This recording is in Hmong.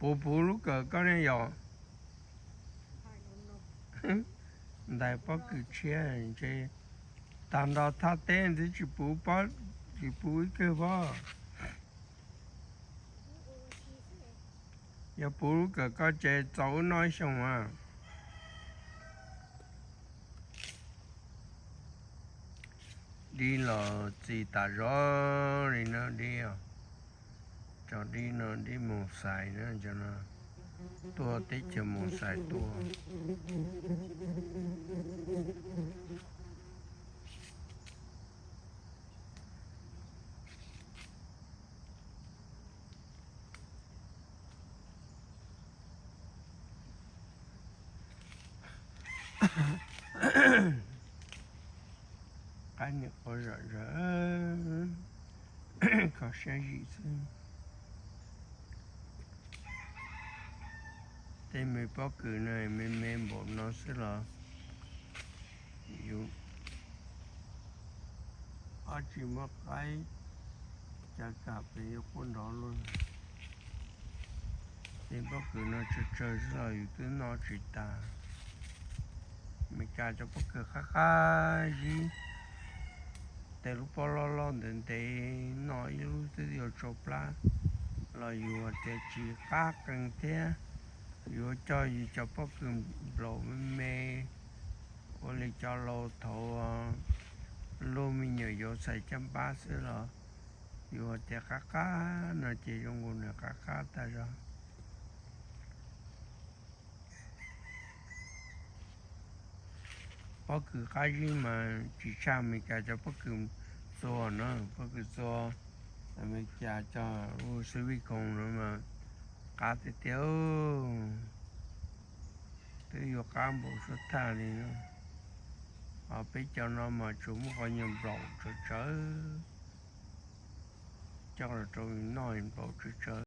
Puv puv lub kawm koj ne yom? Ntais pob kws tshiab ntshe tag nrho thaj teb twb tsis puv pob, tsis puv ib kawg pob. Yog puv lub kawm koj ces txaus wb noj ib xyoos mas. Dib los txi tas zog li no dib os. Cov dib no dib mus xais na, cov no tuaj teb chaws mus xais tuaj. Qab niam qhuav zom zaws, kho siab zim xwb. Tej me pob kws no me me npaum no xwb los yus ob tsis muab qaib, cas kam pes yuav quaj nrov luaj. Tej pob kws no tsawg tsawg xwb los yus twb noj tsis tas. Meskas cov pob kws qab qab zib, tej lub pob loj loj ntev ntev, noj ib lub twb yuav tsau plab, los yus tias tsis qab qees thiab. Yuav coj yus cov pob kws nplaum me me, ua li cov laus thaud luag me nyuam yaus txhais caj npab xwb los yus tias qab qab no ces zoo nkaus nws qab qab tag zog. Pob kws qab zib mas tsis tshaj Amelikas cov pob kws txua na, pob kws txua Amelikas cov lub silicone no mas qab tiag tiag, twb yuav qab npaum suab thaj li no. Ho peb cov no mas tsuas muaj qhov nyuag nplaum tsawv tsawv, coj los rau noj nplaum tsawv tsawv.